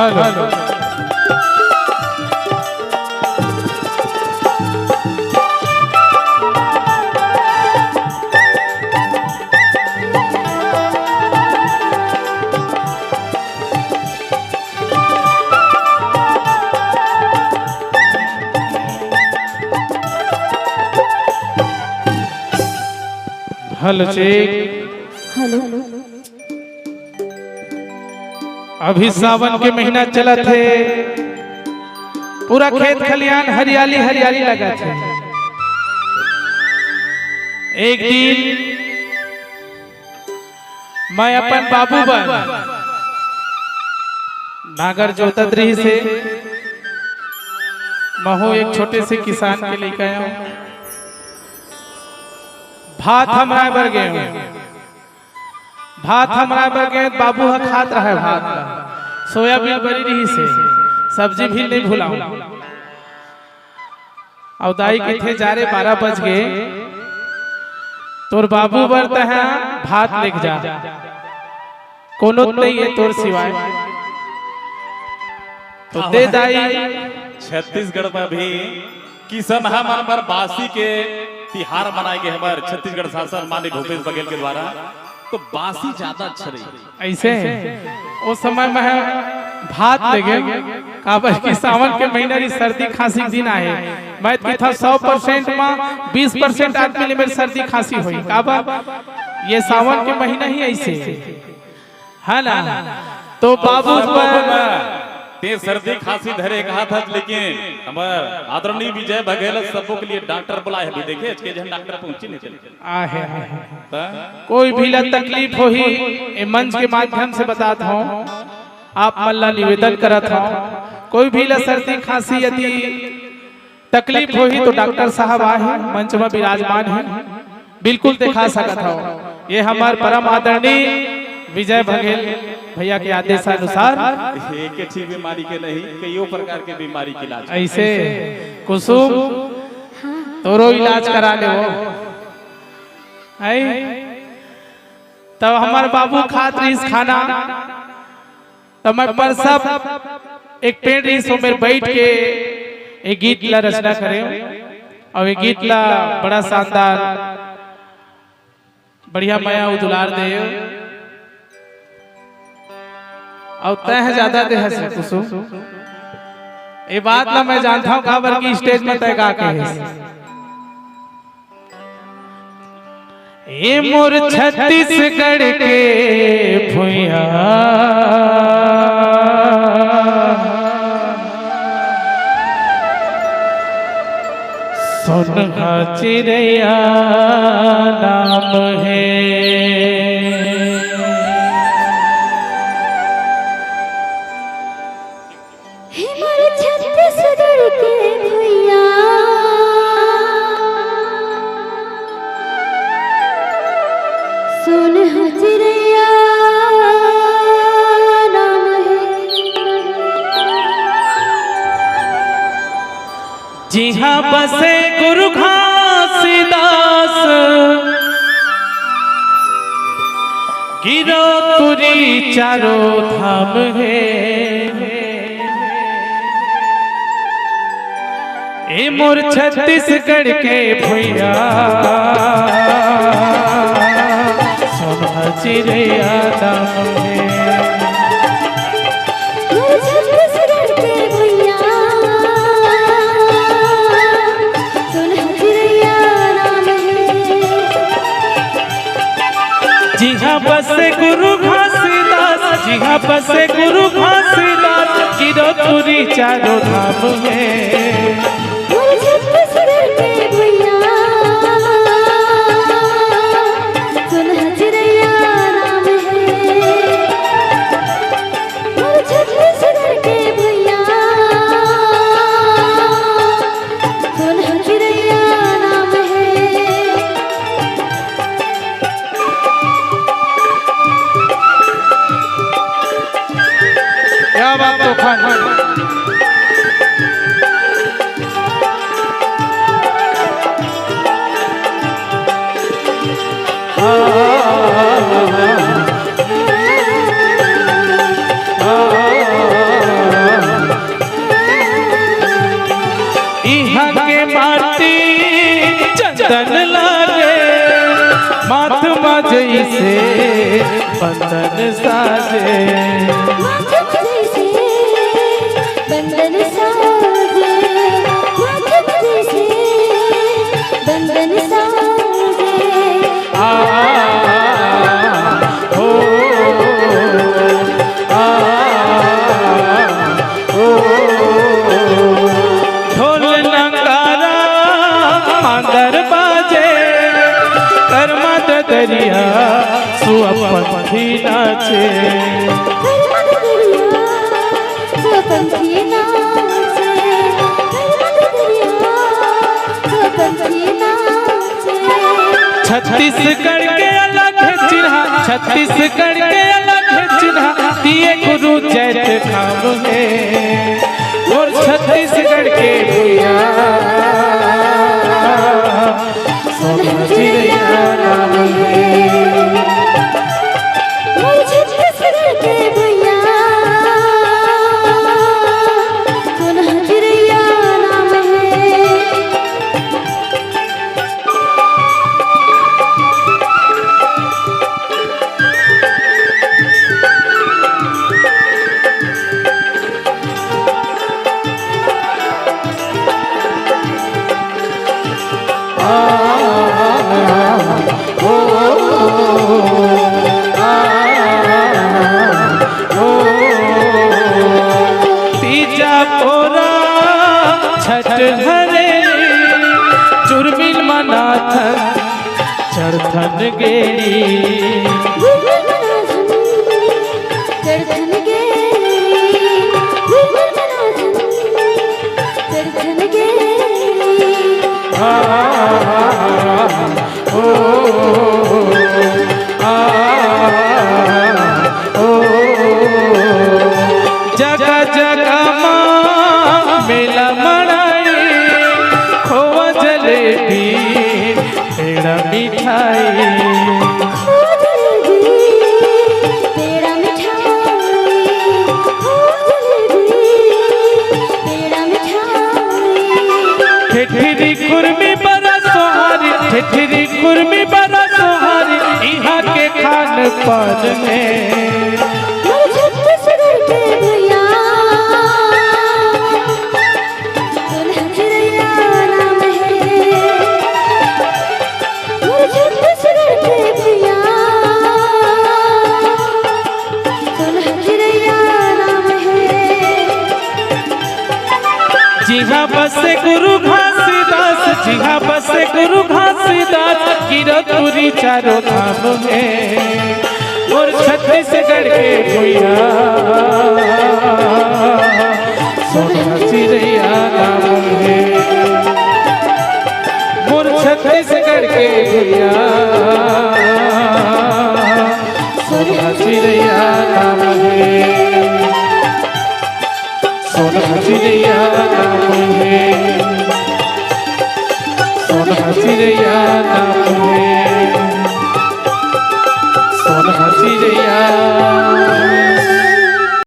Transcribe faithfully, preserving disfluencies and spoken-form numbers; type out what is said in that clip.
Hello. Hello, cheque. Hello. अभी सावन के महीना चलत हे, पूरा खेत खलिहान हरियाली हरियाली लगत हे। एक दिन मैं अपन बाबू बर नांगर जोतत रहिस हे, महूं एक छोटे से किसान के लइका आंव। भात हमराय बर गेंव, भात हमराय बर गेंव, बाबू ह खात रहय भात ला। सोयाबीन बरी रहिस हे, सब्जी भी नइ भुलांव। अउ दाई कहिथे, "जा रे, बारह बज गे, तोर बाबू बर तैं भात लेके जा, कोनो नइ हे तोर सिवाय।" तो दे दाई। छत्तीसगढ़ में भी किसनहा मन बर बासी के तिहार मनाए गे हमर छत्तीसगढ़ शासन माननीय भूपेश बघेल के द्वारा, तो बासी ज्यादा अच्छा रही। अइसे ओ समय में भात लेगेंव, काबर कि सावन के महीना रहिस, सर्दी खांसी के दिन आहे। मैं तो कहिथंव सौ परसेंट में बीस परसेंट आदमी ले मेर सर्दी खांसी होही, काबर ये सावन के महीना ही अइसे हे। है ना? तो बाबू, बाबू बर ना, तैं सर्दी खांसी धरे कहाथस, लेकिन हमर आदरणीय विजय बघेल सबो के लिए डॉक्टर बुलाए हे। अभी देखे, आज के झन डॉक्टर पहुंचे नहीं चले। आहे, आहे। त? कोई भी ला तकलीफ होही, ए मंच के माध्यम से बतात हंव, आप मन ला निवेदन करत हंव, कोई भी ला सर्दी खांसी यदि तकलीफ होही तो डॉक्टर साहब आहे, मंच में विराजमान हे, बिल्कुल देखा सकत हव। ये हमर परम आदरणीय विजय बघेल भैया के आदेश अनुसार। एक ठीक बीमारी के नहीं, कइयो प्रकार के बीमारी के इलाज। अइसे कुसुम, तोरो इलाज करा ले वो। आई? तब हमर बाबू खात रहिस खाना, त मैं परसब एक पेड़ रहिस, ओ मेर बइठ के एक गीत ला रचना करेंव। अउ ये गीत ला बड़ा शानदार, बढ़िया मया अउ दुलार दे। अउ तैं ह ज्यादा दे हस कुसुम, ये बात ला मैं जानथंव, काबर कि स्टेज में तैं गा के हस। ए मोर छत्तीसगढ़ के भुइयां, सोनहा चिरैया नाम हे। हे मोर छत्तीसगढ़ के भुइयां, सोनहा चिरैया नाम हे। जिहां बसे गुरु घासीदास, गिरौदपुरी चारों धाम हे। ए मोर छत्तीसगढ़ के भुइयां, सोनहा चिरैया नाम हे। मोर छत्तीसगढ़ के भुइयां, सोनहा चिरैया नाम हे। जिहां बसे गुरु घासीदास, जिहां बसे गुरु घासीदास, गिरौदपुरी चारों धाम हे। मोर छत्तीसगढ़ के भुइयां, सोनहा चिरैया नाम हे। मोर छत्तीसगढ़ के भुइयां, सोनहा चिरैया नाम हे। क्या बात, तूफान। तन लागे, माथ मा जइसे बंदन साजे। माथ मा जइसे बंदन साजे, माथ मा जइसे बंदन साजे। आ, ओ, आ, ओ, ढोल नगारा मांदर बाजे, करमा ददरिया सुआ पंखी नाचे। करमा ददरिया सुआ पंखी नाचे, करमा ददरिया सुआ पंखी नाचे। छत्तीसगढ़ के अलग चिन्हा, छत्तीसगढ़ के अलग चिन्हा, तिये गुरु जैत खाम हे। मोर छत्तीसगढ़ के भुइयां, सोनहा चिरैया नाम हे। मोर छत्तीसगढ़ के भुइयां, सोनहा चिरैया नाम हे। तीजा पोरा छठ हरे, चुरमिल मनाथन चढ़थन गेड़ी। चढ़थन गेड़ी, चढ़थन गेड़ी। आ, ओ, आ, ओ, जगह जगह मा मेला मड़ई, खोवा जलेबी, पेड़ा मिठाई। खोवा जलेबी, पेड़ा मिठाई, खोवा जलेबी, पेड़ा मिठाई। ठेठरी खुरमी बरा सोहारी, ठेठरी खुरमी बरा सोहारी, इहाँ के खान पान में। मोर छत्तीसगढ़ के भुइयां, सोनहा चिरैया नाम हे। मोर छत्तीसगढ़ के भुइयां, सोनहा चिरैया नाम हे। जिहाँ बसे गुरु घासीदास, जिहाँ बसे गुरु घासीदास, गिरौदपुरी चारों धाम में। मोर छत्तीसगढ़ के भुइयां, सोनहा चिरैया नाम हे। मोर छत्तीसगढ़ के भुइयां, सोनहा चिरैया नाम हे। सोनहा चिरैया नाम हे। सोनहा चिरैया नाम हे। सोनहा चिरैया।